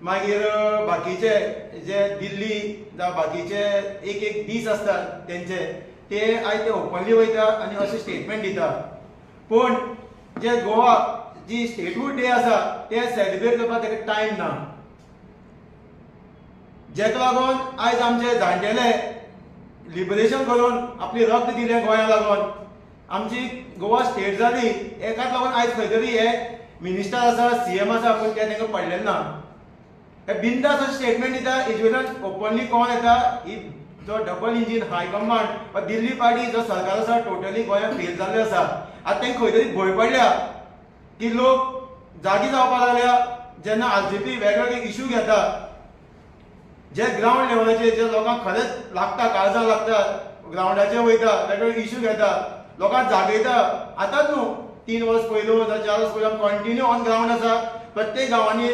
मागीर बाकीचे जे दिल्ली जावं बाकीचे एक एक दीस आसतात तेंचे ते आयज ते ओपनली वयता आनी अशें स्टेटमेंट दिता. पूण जे गोवा जी स्टेटहूड डे आसा ते सेलिब्रेट करपाक ताका टायम ना, जेका लागून आयज आमचे जाणटेले लिबरेशन करून आपली रक्त दिलें गोंया लागून, आमची गोवा स्टेट जाली, एकाच लागून आयज खंय तरी हे मिनिस्टर आसा, सीएम आसा, पूण ते तांकां पडलेलें ना. हे बिंदास अशें स्टेटमेंट दिता, हेजे वयल्यान ओपनली कोण येता ही जो डबल इंजीन हायकमांड वा दिल्ली पार्टी जो सरकार आसा टोटली गोंयांत फेल जाल्ले आसा. आतां तांकां खंय तरी भंय पडल्या की लोक जागी जावपाक लागल्या जेन्ना आरजीपी वेगवेगळे इशू घेता, जे ग्रावंड लेवलाचेर जे लोकांक खरेंच लागता, काळजाक लागता, ग्रावंडाचेर वयता, वेगवेगळे इशू घेता, लोकांक जागयता. आतांच न्हू, 3 वर्स पयलू जावं 4 वर्स पयलू कंटिन्यू ऑन ग्रावंड आसा, प्रत्येक गांवांनी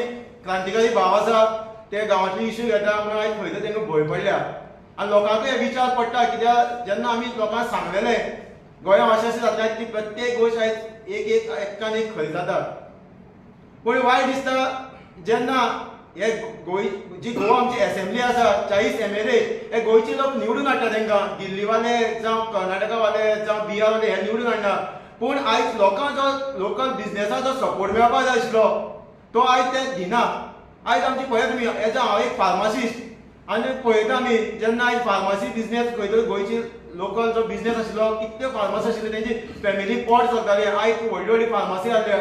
क्रांतिकारी भाव आसा, ते गांवांतले इशू घेता म्हणून आयज खंय तरी तांकां भंय पडल्या आनी लोकांकूय विचार पडटा. कित्याक जेन्ना आमी लोकांक सांगलेलें गोंयांत अशें अशें जातलें, ती प्रत्येक गोश्ट आयज एक एक एकान एक खरी जाता. पूण वायट दिसता जेन्ना हे गोंय जी गोवा आमची एसेंब्ली आसा 40 MLA हे गोंयचे लोक निवडून हाडटा, तांकां दिल्लीवाले जावं कर्नाटकावाले जावं बिहारवाले हे निवडून हाडटा. पूण आयज लोकांक जो लोकल बिजनेसाचो सपोर्ट मेळपाक जाय आशिल्लो तो आयज ते दिना. आयज आमची पळयात तुमी, एज हांव एक फार्मासिस्ट आनी पळयता आमी जेन्ना आयज फार्मासी बिजनेस खंय तरी गोंयची लोकल जो बिजनेस आशिल्लो, कितल्यो फार्मासी आशिल्ल्यो, तेंची फॅमिली पोट चलताली. आयज व्हडली व्हडली फार्मासी आसल्या,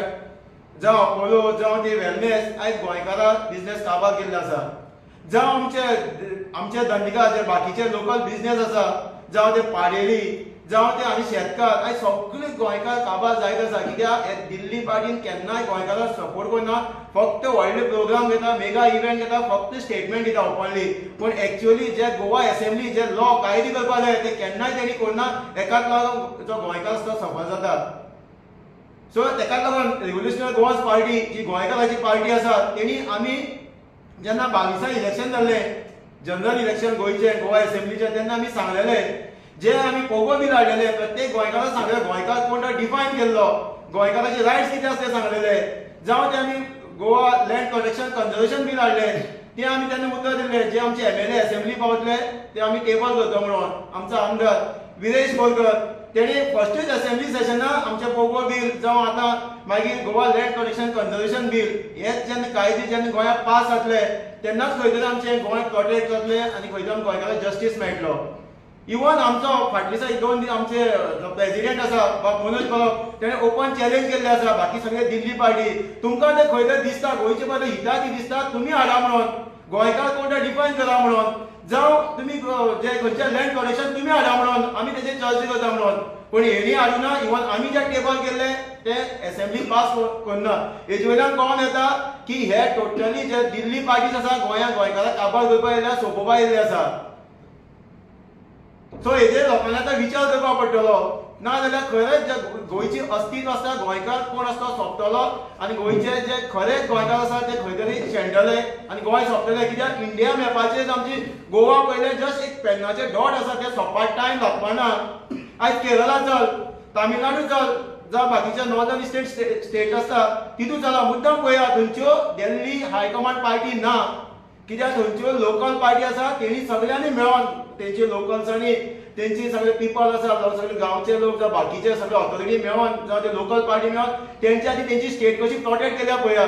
जावं अपोलो जावं ते वेलनेस, आयज गोंयकारां बिजनेस काबार केल्ले आसा. जावं आमचे आमचे धंदिका जे बाकीचे लोकल बिजनेस आसा, जावं ते पाडेली, जावं ते आनी शेतकार, आयज सगळे गोंयकार काबार जायत आसा. कित्याक हे दिल्ली पार्टीन केन्नाय गोंयकारांक सपोर्ट करना, फक्त व्हडले प्रोग्राम घेता, मेगा इव्हेंट घेता, फक्त स्टेटमेंट दिता ओपनली. पूण एक्चुअली जे गोवा एसेंब्ली जे लॉ कायदे करपाक जाय ते केन्नाय तेणी करना. एकाच लागून जो गोंयकार आसता सफर जाता. सो तेकाच लागून रिव्होल्युशनरी गोवन्स पार्टी जी गोंयकाराची पार्टी आसा तेणी आमी जेन्ना 22 इलेक्शन जाल्लें, जनरल इलेक्शन गोंयचें गोवा एसेंब्लीचें, तेन्ना आमी सांगलेलें जे आमी पोगो बील हाडलेले प्रत्येक गोंयकाराक सांगलेले, गोंयकार कोण तो डिफायन केल्लो, गोंयकाराचे रायट्स कितें आसा ते सांगलेले. जावं ते आमी Goa land protection conservation bill हाडले, ते आमी तेन्ना उतर दिल्ले जे आमचे MLA assembly पावतले ते आमी टेबल करता म्हणून. आमचो आमदार विरेश बोरकर तेणी फर्स्टूच असेंब्ली सेशना आमचे पोगो बील जावं आतां मागीर Goa land protection conservation bill हे जेन्ना कायदे जेन्ना गोंयांत पास जातले तेन्नाच खंय तरी आमचें गोंय प्रोटेक्ट जातलें आनी खंय तरी गोंयकाराक जस्टीस मेळटलो. इवन आमचो फाटले दिसा 2 दीस आमचे जो प्रेसिडेंट आसा बाब मनोज परब तेणें ओपन चॅलेंज केल्लें आसा बाकी सगळे दिल्ली पार्टी, तुमकां ते खंय तरी दिसता गोंयचे पळय हिताक दिसता तुमी हाडा म्हणून, गोंयकार कोण तो डिफायन करा म्हणून, जावं तुमी जे खंयचे लँड प्रोटेक्शन तुमी हाडा म्हणून आमी तेजेर चर्चा करता म्हणून. पूण हेणी हाडुना. इवन आमी जे टेबल केल्ले ते एसेंब्ली पास करना. हेजे वयल्यान कळोन येता की हे टोटली जे दिल्ली पार्टीज आसा गोंयांत गोंयकाराक काबार करपाक येयल्या, सोंपोवपाक येयल्ले आसा. सो हेजेर लोकांनी आतां विचार करपाक पडटलो, ना जाल्यार खरेंच जे गोंयची अस्तित्व आसता, गोंयकार कोण आसता सोंपतलो आनी गोंयचे जे खरेंच गोंयकार आसा ते खंय तरी शेणटले आनी गोंय सोंपतलें. कित्याक इंडिया मॅपाचेर आमची गोवा पयलें जस्ट एक पेन्नाचें डॉट आसा ते सोंपपाक टायम लागपाना. आयज केरला चल, तामिळनाडू चल, जावं बाकीचे नॉर्दर्न स्टेट आसता तितून चला, मुद्दम पळया थंयच्यो दिल्ली हायकमांड पार्टी ना, कित्याक थंयच्यो लोकल पार्टी आसा तेणी सगळ्यांनी मेळोन तेंचे लोकल्सांनी तेंची सगळे पिपल आसा, सगळे गांवचे लोक जावं बाकीचे सगळे ऑथॉरिटी मेळोन जावं ते लोकल पार्टी मेळोन तेंच्या आदी तेंची स्टेट कशी प्रोटेक्ट केल्या पळया.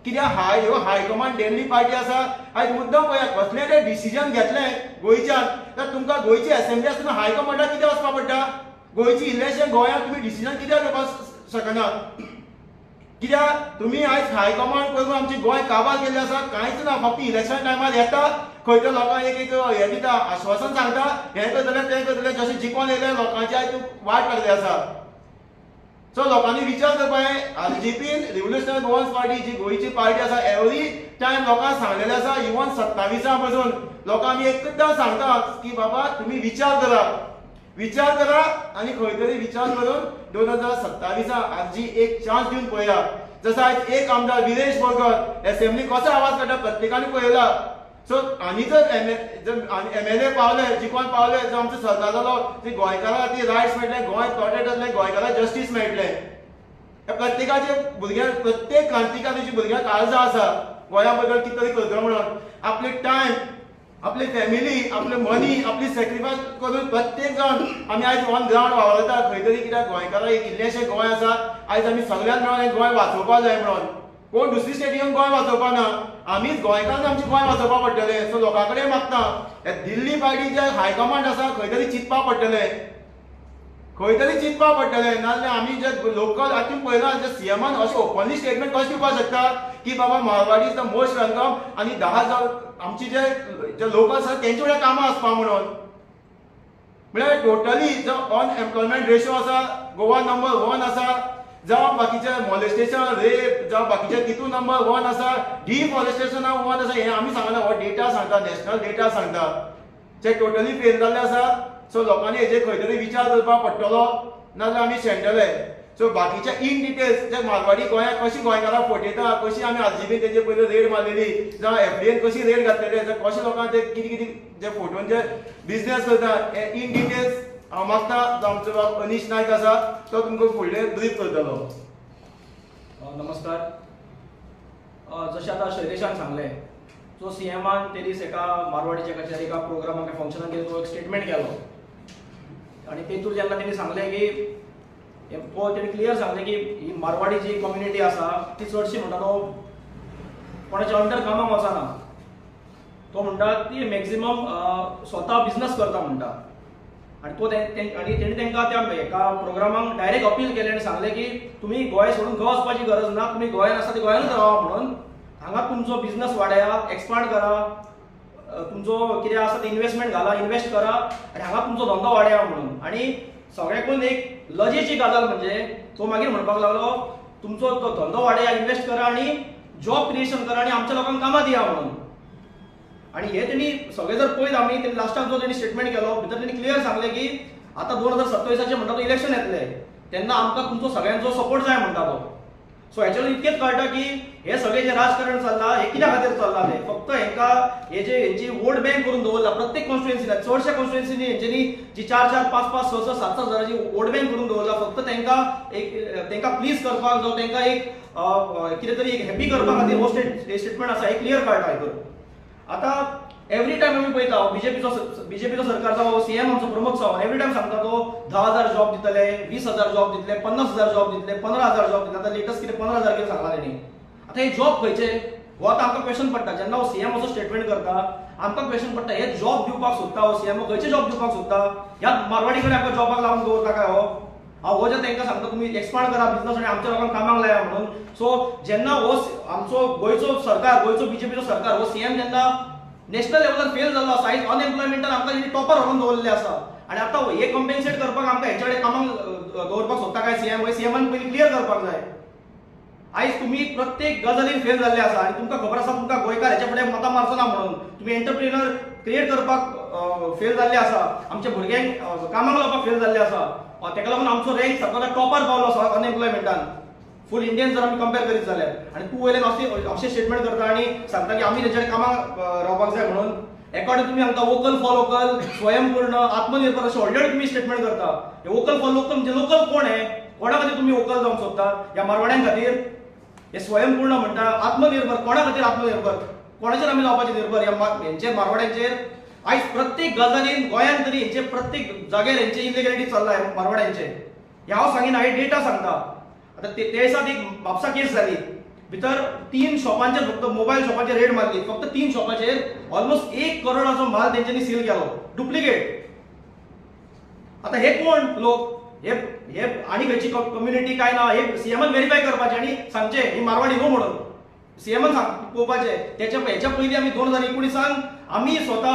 कित्याक ह्यो हायकमांड दिल्ली पार्टी आसा आयज मुद्दम पळया कसलें ते डिसिजन घेतलें गोंयच्यान तर तुमकां गोंयची एसेंब्ली आसतना हायकमांडाक कितें वचपाक पडटा, गोंयची इलेक्शन गोंयांत तुमी डिसिजन कित्याक घेवपाक शकना? कित्याक तुमी आयज हायकमांड करून आमची गोंय काबार केल्लें आसा, कांयच ना, फक्त इलेक्शन टायमार येता खंय तर लोकांक एक एक हें दिता, आश्वासन सांगता, हें करतलें तें करतलें, जशें जिखोन येयलें लोकांची आयज वाट लागली आसा. सो लोकांनी विचार करपाक जाय. आरजीपीन रिव्होल्युशनरी गोवन्स पार्टी जी गोंयची पार्टी आसा एवरी टायम लोकांक सांगलेलें आसा, इवन 27 पासून लोकांक आमी एकदां सांगता की बाबा तुमी विचार करा, विचार करा आनी खंय तरी विचार करून 2027 आरजी एक चान्स दिवन पळया. जसो आयज एक आमदार विरेश बोरकर एसेंब्ली कसो आवाज काडटा प्रत्येकान पळयला. सो आनी जर MLA पावले, जिखोन पावले, जो आमचो सरकार जालो, जी गोंयकारां खातीर रायट्स मेळटले, गोंय प्रोटेक्ट जातलें, गोंयकारांक जस्टीस मेळटलें. प्रत्येकाचे भुरग्यांक, प्रत्येक क्रांतिकाराची भुरग्यांक काळजां आसा. गोंया बद्दल कितें तरी करतलो म्हणून. आपले टायम, आपली फॅमिली, आपले मनी, आपली सॅक्रिफायस करून प्रत्येक जाण आमी आयज ऑन ग्रावंड वावरता खंय तरी. कित्याक गोंयकारां एक इल्लेशें गोंय आसा, आयज आमी सगळ्यान मेळोन हें गोंय वाचोवपाक जाय म्हणून. कोण दुसरी स्टेट येवन गोंय वाचोवपा ना, आमीच गोंयकारान आमचें गोंय वाचोवपाक पडटलें. सो लोकां कडेन मागता, हे दिल्ली पार्टी जे हायकमांड आसा खंय तरी चिंतपाक पडटलें, खंय तरी चिंतपाक पडटलें. नाजाल्यार आमी जे लोकल आतां पळयलां जे सीएमान अशें ओपनली स्टेटमेंट कशें दिवपाक शकता की बाबा Marwari is the most welcome आनी 10,000 आमची जे जे लोक आसा तेंचे कडेन कामां आसपा म्हणून. म्हळ्यार टोटली जो अनएम्प्लॉयमेंट रेशो आसा गोवा नंबर 1 आसा, जावं बाकीचे मॉलेस्टेशन रेप जावं बाकीचे तितून नंबर 1 आसा, डिफॉरेस्टेशना 1 आसा. हें आमी सांगना, हो डेटा सांगता, नॅशनल डेटा सांगता. जे टोटली फेल जाल्ले आसा. सो लोकांनी हेजेर खंय तरी विचार करपाक पडटलो, नाजाल्यार आमी शेणटले. सो बाकीचे इन डिटेल्स जे मारवाडी गोंयाक कशी गोंयकारां फटयता, कशी आमी आरजीबी तेजे पयलीं रेड मारलेली, जावं एफडीएन कशी रेड घातलेली, जावं कशे लोकांक ते कितें कितें जे फोटोन जे बिजनेस करता, हे इन डिटेल्स हांव मागता. जो आमचो बाब अनीश नायक आसा तो तुमकां फुडलें ब्रीफ करतलो. नमस्कार. जशें आतां शैलेशान सांगलें, जो सीएमान ते दीस एका मारवाडीच्या कचेरी एका प्रोग्रामाक फंक्शनाक तो एक स्टेटमेंट केलो आनी तेतूर जेन्ना तेणी सांगलें की तो तेणी क्लियर सांगलें की ही मारवाडी जी कम्युनिटी आसा ती चडशी म्हणटा तो कोणाच्या अंडर कामाक वचना, तो म्हणटा ती मॅक्झिमम स्वता बिजनस करता म्हणटा. आनी तो आनी तेणी तांकां त्या एका प्रोग्रामाक डायरेक्ट अपील केलें आनी सांगलें की तुमी गोंय सोडून खंय वचपाची गरज ना, तुमी गोंयान आसा ते गोंयानूच रावा म्हणून, हांगा तुमचो बिजनस वाडया, एक्सपांड करा, तुमचो कितें आसा ते इन्वेस्टमेंट घाला, इन्वेस्ट करा आनी हांगा तुमचो धंदो वाडया म्हणून. आनी सगळ्याकून एक लजेची गजाल म्हणजे तो मागीर म्हणपाक लागलो तुमचो तो धंदो वाडया, इन्वेस्ट करा आनी जॉब क्रिएशन करा आनी आमच्या लोकांक कामां दिया म्हणून. आनी हे तेणी सगळें जर पळयत आमी तेणी लास्टाक जो तेणी स्टेटमेंट केलो भितर तेणी क्लियर सांगलें की आतां 2027 म्हणटा तो इलेक्शन येतलें तेन्ना आमकां तुमचो सगळ्यांचो सपोर्ट जाय म्हणटा तो. सो हेच्यावर इतकेंच कळटा की हे सगळें जें राजकारण चल्लां हें कित्या खातीर चल्लां तें फक्त हेंकां हे जे हेंची वोट बँक करून दवरला प्रत्येक कॉन्स्टिट्युएन्सीन, चडश्या कॉन्स्टिट्युएन्सीनी हेंच्यांनी जी 4 4 5 5 6 6 7 7 हजाराची वोट बँक करून दवरला फक्त तेंकां एक तेंकां प्लीज करपाक जावं तेंकां एक कितें तरी एक हॅपी करपा खातीर हो स्टेटमेंट आसा हें क्लियर कळटा हितून. आतां एवरी टायम आमी पळयता बीजेपीचो सरकार जावं सीएम आमचो प्रमोद सावंत एवरी टायम सांगता तो 10,000 जॉब दितले, 20,000 जॉब दितले, 50,000 जॉब दितले, 15,000 जॉब दितले. आतां लेटस्ट कितें 15,000 कितें सांगला तेणी. आतां हे जॉब खंयचे हो आतां आमकां क्वेश्चन पडटा. जेन्ना हो सीएम असो स्टेटमेंट करता आमकां क्वेश्चन पडटा हे जॉब दिवपाक सोदता हो सीएम, खंयचे जॉब दिवपाक सोदता? ह्या मारवाडी कडेन आमकां जॉबाक लावन दवरता काय हो? हांव हो जे तांकां सांगता तुमी एक्सपांड करा बिजनस आनी आमच्या लोकांक कामाक लाया म्हणून. सो जेन्ना हो आमचो गोंयचो सरकार, गोंयचो बीजेपीचो सरकार हो सीएम जेन्ना नॅशनल लेवलार फेल जाल्लो आसा, आयज अनएम्प्लॉयमेंटान आमकां तेणी टॉपर व्हरून दवरलेले आसा आनी आतां हे कॉम्पेन्सेट करपाक आमकां हेच्या कडेन कामाक दवरपाक सोदता काय सीएम? सीएमान पयलीं क्लियर करपाक जाय. आयज तुमी प्रत्येक गजालीन फेल जाल्ले आसा आनी तुमकां खबर आसा तुमकां गोंयकार हेच्या फुडें मतां मारचो ना म्हणून तुमी एंटरप्रिनर क्रिएट करपाक फेल जाल्ले आसा, आमच्या भुरग्यांक कामाक लावपाक फेल जाल्ले आसा. तेका लागून आमचो रँक सगळ्यात टॉपार पावलो आसा अनएम्प्लॉयमेंटान फूल इंडियन जर आमी कंपेर करीत जाल्यार. आनी तूं वयल्यान अशें स्टेटमेंट करता आनी सांगता की आमी तेंच्या कामाक रावपाक जाय म्हणून. एकाडे तुमी सांगता वोकल फॉर लोकल, स्वयंपूर्ण, आत्मनिर्भर अशें ऑलरेडी तुमी स्टेटमेंट करता. हे वोकल फॉर लोकल म्हणजे लोकल कोण हे? कोणा खातीर तुमी वोकल जावंक सोदता? ह्या मारवाड्यां खातीर? हे स्वयंपूर्ण म्हणटा, आत्मनिर्भर, कोणा खातीर आत्मनिर्भर? कोणाचेर आमी जावपाचेर निर्भर? ह्या हेंचेर मारवाड्यांचेर? आयज प्रत्येक गजालीन गोंयांत तरी हेंचे प्रत्येक जाग्यार हेंचे इलिगॅलिटी चल्ला मारवाड्यांचे. हें हांव सांगिना, हे डेटा सांगता. आतां ते दिसात एक म्हापसा केस जाली, भितर 3 शॉपांचेर फक्त मोबायल शॉपाचेर रेड मारली, फक्त 3 शॉपाचेर ऑलमोस्ट 1 करोडाचो माल तेंच्यांनी सील केलो, डुप्लिकेट. आतां हे कोण लोक? हे हे आनी खंयची कम्युनिटी काय ना, हे सीएमान वेरीफाय करपाचें आनी सांगचें ही मारवाडी न्हू म्हणून सीएमान पळोवपाचें. तेच्या हेच्या पयलीं आमी 2019 आमी स्वता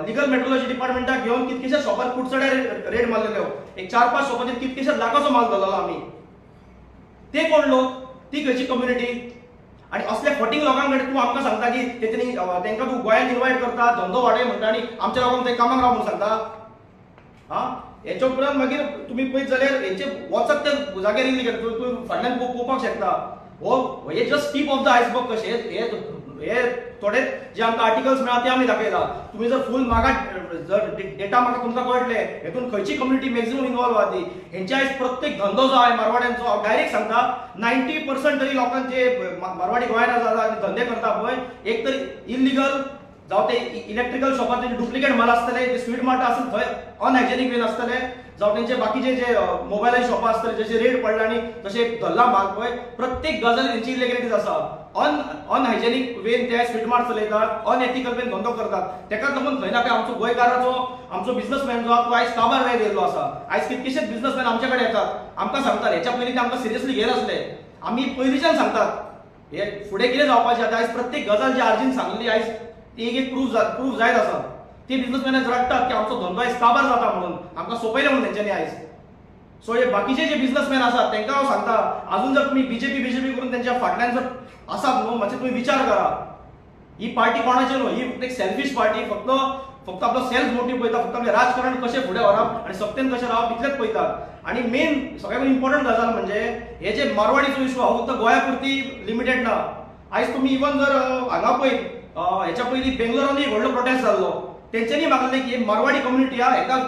लिगल मेट्रोलॉजी डिपार्टमेंटाक घेवन कितकेशा शॉपार कुडचड्यार रेड मारलेल्यो, एक 4-5 शॉपाचेर कितकेशा लाखाचो माल धरलेलो आमी. ते कोण लोक? ती खंयची कम्युनिटी? आनी असल्या फटींग लोकां कडेन तूं आमकां सांगता की तेंच्यांनी तांकां तूं गोंयांत इनवायट करता, धंदो वाडय म्हणटा आनी आमच्या लोकांक ते कामाक राव म्हणून सांगता. आं, हेच्या उपरांत मागीर तुमी पळयत जाल्यार हेंचे वचत त्या जाग्यार इल्ली तूं फाटल्यान पळोवपाक शकता. हो हे just tip of the iceberg कशें हे थोडे जे आमकां आर्टिकल्स मेळ्ळा ते आमी दाखयला. तुमी जर फूल म्हाका जर डेटा म्हाका तुमकां कळटले हेतून खंयची कम्युनिटी मॅक्झिमम इनवॉल्व आहा ती. हेंच्या आयज प्रत्येक धंदो जो आहा मारवाड्यांचो हांव डायरेक्ट सांगता 90% तरी लोकांचे मारवाडी गोंयांत आसा आनी धंदे करता पळय एक तर इलिगल जावं ते इलेक्ट्रिकल शॉपार तेंचे डुप्लिकेट माल आसतले, ते स्वीट मार्ट आसून थंय अनहायजेनीक वेन आसतले, जावं तेंचे बाकीचे जे मोबायलाचे शॉपां आसतले जशे रेट पडला आनी तशे धरला माल पळय प्रत्येक गजाली तेंची इलिगलिटीज आसा. अनहायजेनीक वेन ते स्वीट मार्ट चलयतात, अनएथिकल वेन धंदो करतात. तेकाच लागून खंय ना खंय आमचो गोंयकाराचो आमचो बिझनसमॅन जो आहा तो आयज काबार जायत येयल्लो आसा. आयज कितकेशेच बिझनसमॅन आमचे कडेन येतात, आमकां सांगतात. हेच्या पयलीं ते आमकां सिरियसली घेनासले, आमी पयलींच्यान सांगतात हे फुडें कितें जावपाचें. आतां आयज प्रत्येक गजाल जी आर्जीन सांगली आयज ती एक एक प्रूफ जायत आसा. ती बिझनसमॅन रडटात की आमचो धंदो आयज काबार जाता म्हणून, आमकां सोंपयलें म्हणून तेंच्यांनी आयज. सो हे बाकीचे जे बिझनसमॅन आसात तांकां हांव सांगता अजून जर तुमी बीजेपी करून तेंच्या फाटल्यान जर आसात न्हू मातशें तुमी विचार करा. ही पार्टी कोणाची न्हू, ही फक्त एक सेल्फीश पार्टी, फक्त फक्त आपलो सेल्फ मोटीव पळयता, फक्त आपलें राजकारण कशें फुडें व्हरप आनी सत्तेन कशें रावप इतलेंच पळयतात. आनी मेन सगळ्यात इम्पॉर्टंट गजाल म्हणजे हे जे मारवाडीचो इशू हो फक्त गोंया पुरती लिमिटेड ना. आयज तुमी इवन जर हांगा पळयत हेच्या पयलीं बेंगलोरानूय व्हडलो प्रोटेस्ट जाल्लो, तेंच्यांनी मागलें की मारवाडी कम्युनिटी आहा हेंकां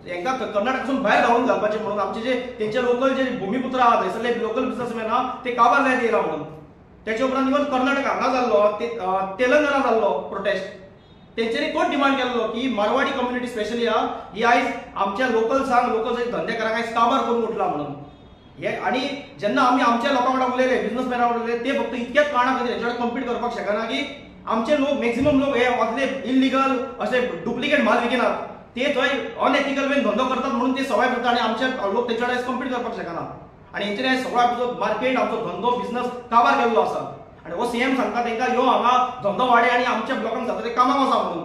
हेंकां कर्नाटकासून भायर धांवून घालपाचें म्हणून आमचे जे तेंचे लोकल जे भुमिपुत्र आहा थंयसरले लोकल बिझनसमॅन आहा ते काबार जायत येयला म्हणून. तेच्या उपरांत इवन कर्नाटक हांगा जाल्लो, तेलंगणा जाल्लो प्रोटेस्ट, तेंच्यांनी तोच डिमांड केल्लो की मारवाडी कम्युनिटी स्पेशली आहा ही आयज आमच्या लोकल्सांक लोकल धंदेकारांक आयज काबार करून उठला म्हणून. हे आनी जेन्ना आमी आमच्या लोकां वांगडा उलयले, बिझनसमॅना वांगडा उलयले, ते फक्त इतक्याच कारणां खातीर हेच्या कडेन कम्पीट करपाक शकना की आमचे लोक मॅक्झिमम लोक हे असले इलिगल असे डुप्लिकेट माल विकिनात, ते थंय अनएथिकल वेन धंदो करतात म्हणून ते सवाय करतात आनी आमचे लोक तेंच्या कडेन कम्पीट करपाक शकना. आनी हेंच्यांनी आयज सगळो आमचो मार्केट आमचो धंदो बिझनस काबार केल्लो आसा. आनी हो सीएम सांगता तांकां यो हांगा धंदो वाडय आनी आमच्या लोकांक जाता ते कामाक वचा म्हणून.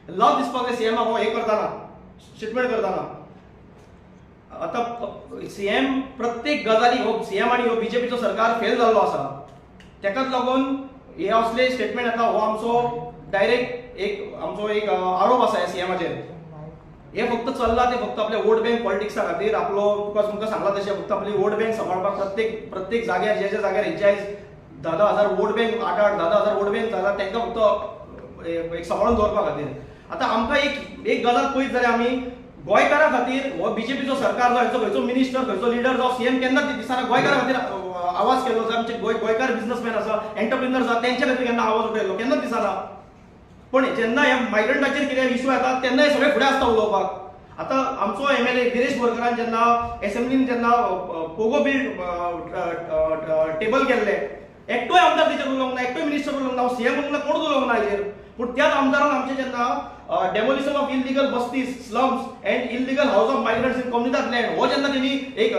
लज दिसपाक जाय सीएमाक हो हे करतना, स्टेटमेंट करतना. आतां सीएम प्रत्येक गजाली हो सीएम आनी हो बीजेपीचो सरकार फेल जाल्लो आसा, तेकाच लागून हे असले स्टेटमेंट येता. हो आमचो डायरेक्ट एक आमचो एक आरोप आसा ह्या सीएमाचेर. हे फक्त चल्ला ते फक्त आपल्या वोट बँक पॉलिटिक्सा खातीर, आपलो तुका तुमकां सांगला तशें फक्त आपली वोट बँक सांबाळपाक प्रत्येक प्रत्येक जाग्यार जे जे जाग्यार हेंचे आयज 10,000 वोट बँक, 8-8, 10,000 वोट बँक जाला तांकां फक्त एक सांबाळून दवरपा खातीर. आतां आमकां एक एक गजाल पळयत जाल्यार आमी गोंयकारां खातीर हो बीजेपीचो सरकार जावं हेचो खंयचो मिनिस्टर खंयचो लिडर जावं सीएम केन्ना दिसना गोंयकारां खातीर आवाज केल्लो. जावं आमचे गोंयकार बिझनसमॅन आसा, एंटरप्रिनर्स आसा, तेंच्या खातीर केन्ना आवाज उठयलो केन्ना दिसना. पण जेन्ना ह्या मायग्रंटाचेर कितें इशू येता तेन्ना हे सगळे फुडें आसता उलोवपाक. आतां आमचो एमएलए गिरीश बोरकरान जेन्ना एसेंब्लीन जेन्ना पोगो बील टेबल केल्ले, एकटोय आमदार तेचेर उलोवंक ना, एकटोय मिनिस्टर उलोवंक ना, सीएम उलोवंक ना, कोणूच उलोवंक ना हेजेर. पूण त्याच आमदारान आमचे जेन्ना demolition of illegal bastis, slums and illegal house of migrants in Comunidade land हो जेन्ना तेणी एक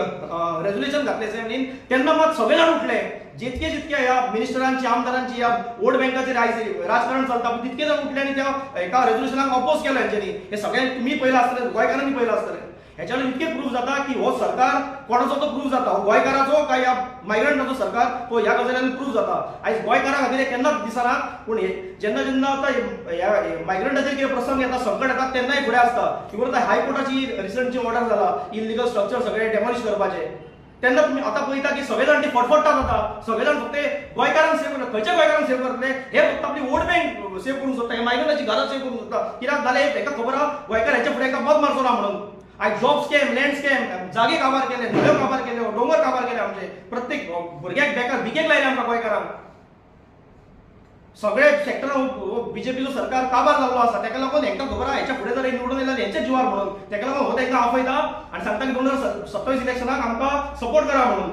रेजोल्युशन घातलें असेंब्लीन, तेन्ना मात सगळे जाण उठले. जितके जितके ह्या मिनिस्टरांची आमदारांची ह्या वोट बँकाचेर आयज राजकारण चलता तितके जाण उठले आनी त्या एका रेजोल्युशनाक अपोज केलो हेंच्यांनी. हे सगळें तुमी पळयलां आसतलें, गोंयकारांनी पळयलां आसतलें. हेच्यावर इतके प्रूफ जाता की हो सरकार कोणाचो तो प्रूफ जाता, हो गोंयकाराचो काय ह्या मायग्रंटाचो सरकार तो ह्या गजालींनी प्रूफ जाता. आयज गोंयकारां खातीर हे केन्नाच दिसना, पूण जेन्ना जेन्ना आतां ह्या मायग्रंटाचेर कितें प्रसंग येता, संकट येता तेन्नाय फुडें आसता. इवन आतां हायकोर्टाची रिसंटची ऑर्डर जाला इलिगल स्ट्रक्चर सगळे डेमॉलिश करपाचे, तेन्ना तुमी आतां पळयता की सगळे जाण ते फटफडटात. आतां सगळे जाण फक्त गोंयकारांक सेव करता, खंयच्या गोंयकारांक सेव करतले? हे फक्त आपली वोट बँक सेव करूंक सोदता, हे मायग्रंटाची घरां सेव करूंक सोदता. कित्याक जालें हेका खबर आहा गोंयकार हेच्या फुडें हेका मत मारचो ना म्हणून. आयज जॉब स्कॅम, लँड स्कॅम, जागे काबार केले, न्हंयो काबार केले, दोंगर काबार केले, आमचे प्रत्येक भुरग्याक बेकार भिकेक लायले आमकां गोंयकारांक. सगळे सेक्टरान बीजेपीचो सरकार काबार जाल्लो आसा. तेका लागून हेंकां खबर आहा हेच्या फुडें जर निवडून येयले हेंच्या जिवार म्हणून, तेका लागून हो तेंकां आपयता आनी सांगता की 2027 इलेक्शनाक आमकां सपोर्ट करा म्हणून.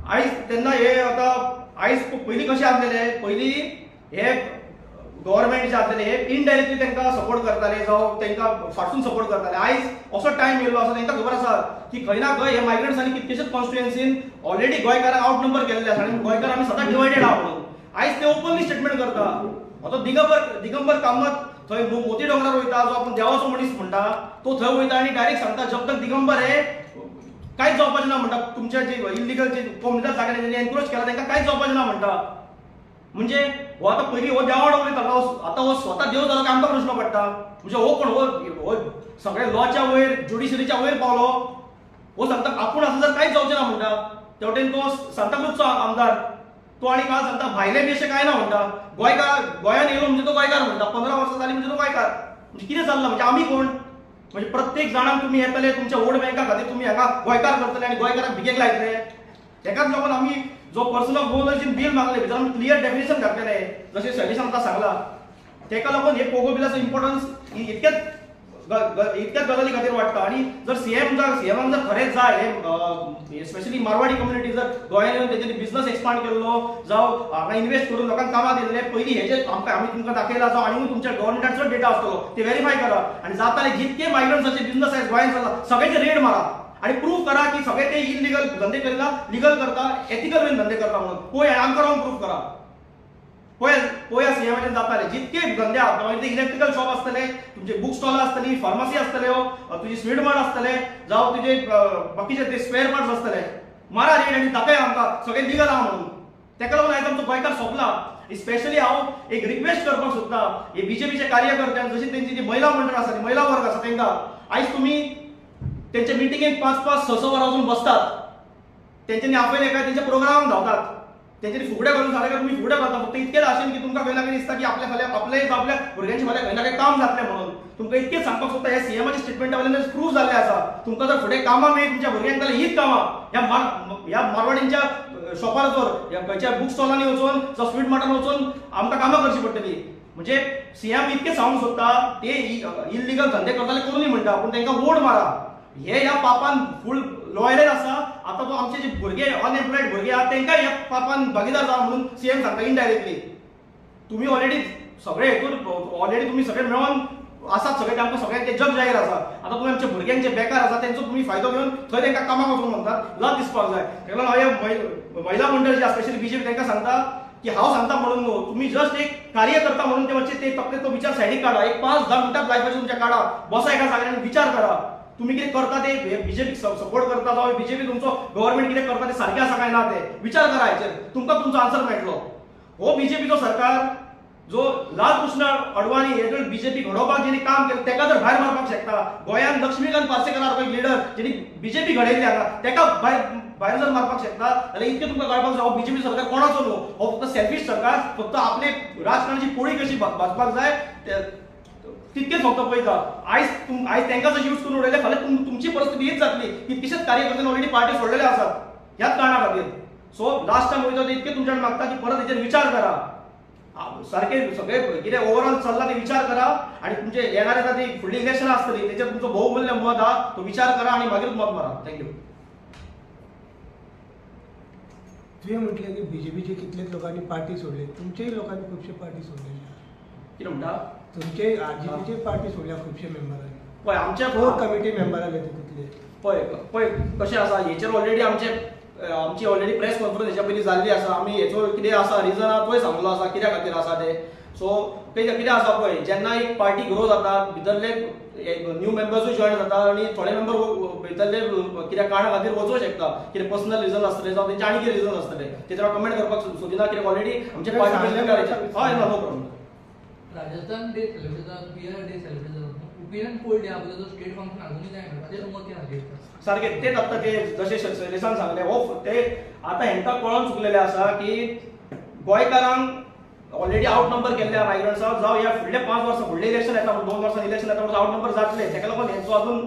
आयज तेन्ना हे आतां आयज पयलीं कशें आसलेले, पयलीं हे गव्हर्मेंट जे आसलेले हे इनडायरेक्टली तांकां सपोर्ट करताले, जावं तांकां फाटसून सपोर्ट करताले. आयज असो टायम येयल्लो आसा तांकां खबर आसा की खंय ना खंय हे मायग्रंट्सांनी कितकेशेच कॉन्स्टिट्युएन्सीन ऑलरेडी गोंयकारांक आवट नंबर केल्ले आसा आनी गोंयकार आमी सदांच डिवायडेड आहा म्हणून. आयज ते ओपनली स्टेटमेंट करता. आतां दिगंबर कामत थंय मोती डोंगरार वयता, जो आपूण देवाचो मनीस म्हणटा तो थंय वयता आनी डायरेक्ट सांगता जब तक दिगंबर हे कांयच जावपाचें ना म्हणटा. तुमचे जे इलिगल जे कोमुनिदाद जाग्यार एनक्रोच केला तांकां कांयच जावपाचें ना म्हणटा. म्हणजे हो आतां पयलीं हो देवा वांगडा उलयतालो, आतां हो स्वता देव जालो काय आमकां प्रश्न पडटा. म्हणजे हो कोण, हो सगळे लॉच्या वयर ज्युडिशरीच्या वयर पावलो. हो सांगता आपूण आसा जर कांयच जावचें ना म्हणटा. तेवटेन तो सांताक्रूजचो आमदार तो आनी काल सांगता भायले बी अशें कांय ना म्हणटा. गोंयकार गोंयान येयलो म्हणजे तो गोंयकार म्हणटा, 15 वर्सां जाली म्हणजे तो गोंयकार. म्हणजे कितें चल्लां? म्हणजे आमी कोण? म्हणजे प्रत्येक जाणांक तुमी येतले तुमच्या वोट बँका खातीर तुमी हांगा गोंयकार करतले आनी गोंयकारांक भिकेक लायतले. तेकाच लागून आमी जो पर्सन ऑफ गोवन बील मागले भितर आमी क्लियर डेफिनेशन घातलेलें, जशें शैलेशान आतां सांगलां. तेका लागून हे पोगो बिलाचो इम्पॉर्टन्स इतक्याच इतक्याच गजाली खातीर वाडटा. आनी जर सीएमाक जर खरेंच जाय हे स्पेशली मारवाडी कम्युनिटी जर गोंयान येवन तेंच्यांनी बिजनस एक्सपांड केल्लो जावं हांगा इन्वेस्ट करून लोकांक कामां दिल्ले, पयलीं हेजे आमकां आमी तुमकां दाखयला जावं आनी तुमच्या गव्हर्मेंटान चड डेटा आसतलो ते वेरीफाय करा आनी जाता जितके मायग्रंट्साचे बिजनस आयज गोंयान चल्ला सगळ्यांचे रेड मारा आनी प्रूफ करा की सगळे ते इलिगल धंदे करिना, लिगल करता, एथिकल वेन धंदे करता म्हणून पळय आमकां रावन प्रूफ करा. पळय पळया सीएमाचेर जाताले जितके धंदे आहा, मागीर ते इलेक्ट्रिकल शॉप आसतले, तुमचे बूक स्टॉल आसतली, फार्मासी आसतल्यो, तुजी स्वीट मार्ट आसतले, जावं तुजे बाकीचे ते स्पेअर पार्ट्स आसतले. मारा रेड आनी दाखय आमकां सगळे लिगल आहा म्हणून. तेका लागून आयज आमचो गोंयकार सोंपला. स्पेशली हांव एक रिक्वेस्ट करपाक सोदता हे बीजेपीचे कार्यकर्त्यांक, जशी तेंची जी महिला मंडळ आसा, ती महिला वर्ग आसा, तेंकां आयज तुमी तेंच्या मिटिंगेक 5 5 6 6 वरां वचून बसतात, तेंच्यांनी आपयले काय तेंच्या प्रोग्रामाक धांवतात, तेंच्यांनी फुगड्यो घालून जालें काय तुमी फुगड्यो घालता. फक्त इतकेच आशेन की तुमकां खंय ना खंय दिसता की आपल्या फाल्यां आपले आपल्या भुरग्यांचे फाल्यां खंय ना खंय काम जातलें म्हणून. तुमकां इतकेच सांगपाक सोदता ह्या सीएमाच्या स्टेटमेंटा वयल्यान प्रूव जाल्लें आसा. तुमकां जर फुडें कामां मेळ्ळी तुमच्या भुरग्यांक जाल्यार हीच कामां ह्या मारवाडींच्या शॉपार वचून, ह्या खंयच्या बूक स्टॉलांनी वचून जावं स्वीट मार्टान वचून आमकां कामां करची पडटली. म्हणजे सीएम इतकें सांगूंक सोदता ते इल्लिगल धंदे करताले करूनय म्हणटा, पूण तांकां वोट मारा. हे ह्या पापान फूल लॉयलेर आसा. आतां तो आमचे जे भुरगे अनएम्प्लॉयड भुरगे आहा तांकां ह्या पापान भागीदार जावा म्हणून सीएम सांगता इनडायरेक्टली. तुमी ऑलरेडी सगळे हेतून ऑलरेडी तुमी सगळे मेळोन आसात, सगळे आमकां सगळ्यांक ते जग जाहीर आसा. आतां तुमी आमच्या भुरग्यांचे बेकार आसा तेंचो तुमी फायदो घेवन थंय तांकां कामाक वचूंक म्हणटात, लज दिसपाक जाय. ताका लागून हांव महिला मंडळ जे स्पेशली बीजेपी तांकां सांगता की हांव सांगता म्हणून न्हू, तुमी जस्ट एक कार्य करता म्हणून ते मातशे ते तकलेचो विचार सायडीक काडा. एक 5-10 मिनटां लायफाचे तुमच्या काडा, बसा एका जाग्यार आनी विचार करा तुमी कितें करता ते बीजेपीक सपोर्ट करता जावं बीजेपी तुमचो गव्हर्मेंट कितें करता ते सारकें आसा काय ना ते विचार करा. हेचेर तुमकां तुमचो आन्सर मेळटलो. हो बीजेपीचो सरकार जो लालकृष्ण अडवाणी हे जर बीजेपी घडोवपाक जेणी काम केलें तेका जर भायर मारपाक शकता, गोंयांत लक्ष्मीकांत पार्सेकर सारको एक लिडर जेणी बीजेपी घडयल्ली हांगा तेका भायर जर मारपाक शकता जाल्यार इतकें तुमकां कळपाक जाय हो बीजेपी सरकार कोणाचो न्हू, हो फक्त सेल्फीश सरकार, फक्त आपले राजकारणाची पोळी कशी भाजपाक जाय तितकेच फक्त पळयता. आयज आयज तांकां जर यूज करून उडयले फाल्यां तुमची परिस्थिती हीच जातली. कितकेशेच कार्यकर्त्यांनी ऑलरेडी पार्टी सोडलेले आसात ह्याच कारणा खातीर. सो लास्ट टायम वयता इतकें तुमच्यान मागता की परत हेचेर विचार करा, सारके सगळे कितें ओवरऑल चल्ला ते विचार करा आनी तुमचे येणारे आतां ती फुडली इलेक्शनां आसतली तेचेर तुमचो बहुमूल्य मत आहा तो विचार करा आनी मागीर मत मारा. Thank you. तुवें म्हटलें की बीजेपीचे कितलेच लोकांनी पार्टी सोडली, तुमचेय लोकांनी खुबशे पार्टी सोडलेली. कितें म्हणटा? तुमचे आरजीपीचे पार्टी सोडल्या खुबशे मेंबरांनी. पळय आमच्या कोर कमिटी मेंबर आले तितले. पळय पळय कशें आसा हेचेर ऑलरेडी आमची ऑलरेडी प्रेस कॉन्फरन्स हेच्या पयलीं जाल्ली आसा. आमी हेचो कितें आसा रिजन आहा तोय सांगलो आसा कित्या खातीर आसा ते. सो कितें आसा पळय जेन्ना एक पार्टी ग्रो जाता भितरले न्यू मेंबर्सूय जॉयन जाता आनी थोडे मेंबर भितरले कित्या कारणा खातीर वचूंक शकता, कितें पर्सनल रिजन आसतलें जावं तेंचे आनी कितें रिजन आसतलें तेचेर हांव कमेंट करपाक सोदिना कित्याक ऑलरेडी आमचे पार्टी. हय ना, no problem. Rajasthan day celebrate जाता, बिहार डे सेलिब्रेट जाता, ओपिनियन पोल डे आपलो जो स्टेट फंक्शन अजूनय जायना ताचेर तुमकां कितें सांगता? सारकें तेच आतां ते जशें शैलेशान सांगलें हो ते आतां हेंकां कळोन चुकलेलें आसा की गोंयकारांक ऑलरेडी आवट नंबर केल्ले आहा मायग्रंट्सांक, जावं ह्या फुडल्या 5 वर्सां फुडलें इलेक्शन येता 2 वर्सां इलेक्शन येता आवट नंबर जातले. तेका लागून हेंचो अजून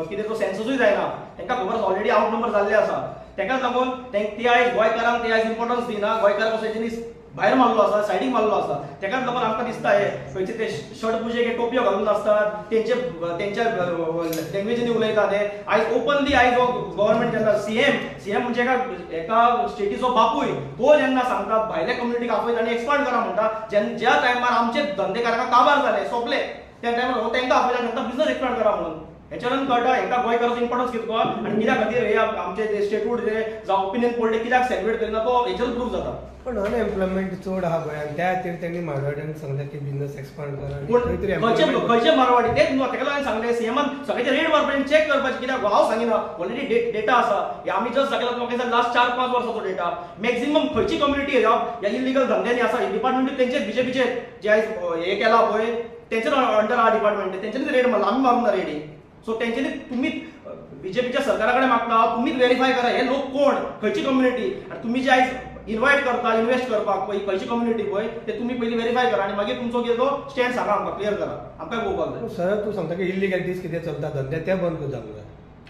कितें तो सेन्ससूय जायना, तेंकां खबर आसा ऑलरेडी आवट नंबर जाल्ले आसा. तेकाच लागून ते आयज गोंयकारांक ते आयज इम्पॉर्टन्स दिना, गोंयकारांक असो तेंच्यांनी भायर मारलो आसा, सायडीक मारलो आसा. तेकाच लागून आमकां दिसता हे खंयचे ते शर्ट पुजेक टोपयो घालून आसतात, तेंच्या लँग्वेजीनी उलयता ते. आयज ओपनली आयज हो गव्हर्मेंट जेन्ना सीएम म्हणजे एका स्टेटीचो बापूय तो जेन्ना सांगता भायल्या कम्युनिटीक आपयता आनी एक्सपांड करा म्हणटा, ज्या टायमार आमचे धंदेकारांक काबार जाले सोंपले त्या टायमार हो तेंकां आपयता सांगता बिजनस एक्सपांड करा म्हणून. हेच्यान कळटा हेंकां गोंयकाराचो इम्पॉर्टन्स कितको आनी कित्या खातीर हे आमचे जे स्टेटहूड जे जावं ओपिनियन पोल कित्याक सेलिब्रेट करिना तो हेचेर प्रूव जाता. पण अनएम्प्लॉयमेंट चड आहा गोंयांत, त्या खातीर तेणी मारवाड्यांक सांगलें की बिजनस एक्सपांड करा. पूण खंयचे मारवाडी तेच न्हू, तेका लागून सांगलें सीएमान सगळ्याचे रेट मारपाचें चॅक करपाचें कित्याक हांव सांगिना ऑलरेडी डेटा आसा. हे आमी जस्ट दाखयला तुमकां लास्ट 4-5 वर्सांचो डेटा. मॅक्झिमम खंयची कम्युनिटी ह्या इलिगल धंद्यांनी आसा डिपार्टमेंट तेंचेच बीजेपीचे जे आयज हे केला पळय तेंचेच अंडर आहा डिपार्टमेंट, तेंच्यानी रेड मारला, आमी मारूंक ना रेडी. सो तेंच्यांनी तुमी बीजेपीच्या सरकारा कडेन मागता, तुमीच वेरीफाय करा हे लोक कोण, खंयची कम्युनिटी, आनी तुमी जे आयज इनवायट करता इन्वेस्ट करपाक पळय खंयची कम्युनिटी पळय ते तुमी पयलीं वेरीफाय करा आनी मागीर तुमचो कितें तो स्टँड सांगा, आमकां क्लियर करा, आमकां पळोवपाक जाय. सर, तूं सांगता की इलिगॅलिटीज कितें चलता धंदे ते बंद जावंक जाय.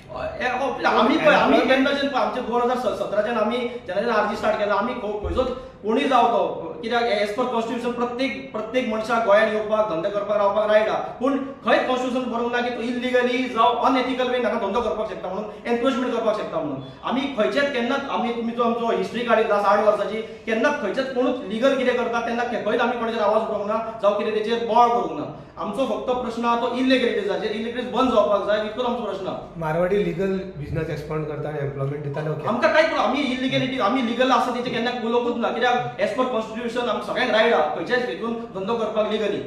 आमी पळय, आमी केन्नाच्यान पळय आमचे 2017च्यान आमी जेन्नाच्यान आरजी स्टार्ट केला, आमी खंयचोच कोणूय जावं तो, कित्याक एज पर कॉन्स्टिट्युशन प्रत्येक प्रत्येक मनशाक गोंयांत येवपाक, धंदो करपाक, रावपाक रायट आहा. पूण खंयच कॉन्स्टिट्युशन बरोवंक ना की तूं इलिगली जावं अनएथिकल वेन हांगा धंदो करपाक शकता म्हणून, एनक्रोचमेंट करपाक शकता म्हणून. आमी खंयचेच केन्नाच आमी तुमी जो आमचो हिस्ट्री काडीत 8 वर्साची, केन्नाच खंयचेच कोणूच लिगल कितें करता तेन्ना खंयच आमी कोणाचेर आवाज उठोवंक ना जावं कितें तेचेर बोवाळ करूंक ना. आमचो फक्त प्रश्न आहा तो इलिगलिटीजाचेर, इलिगलिटीज बंद जावपाक जाय इतलोच आमचो प्रश्न आहा. मारवाडी लिगल बिझनस एक्सपांड करता आनी एम्प्लॉयमेंट दिता. आमकां कांयच, आमी इलिगलिटी, आमी लिगल आसा तेचेर केन्ना उलोवंकूच ना, कित्याक एज पर कॉन्स्टिट्युशन आमकां सगळ्यांक रायट आहा खंयच्याच हितून धंदो करपाक लिगली.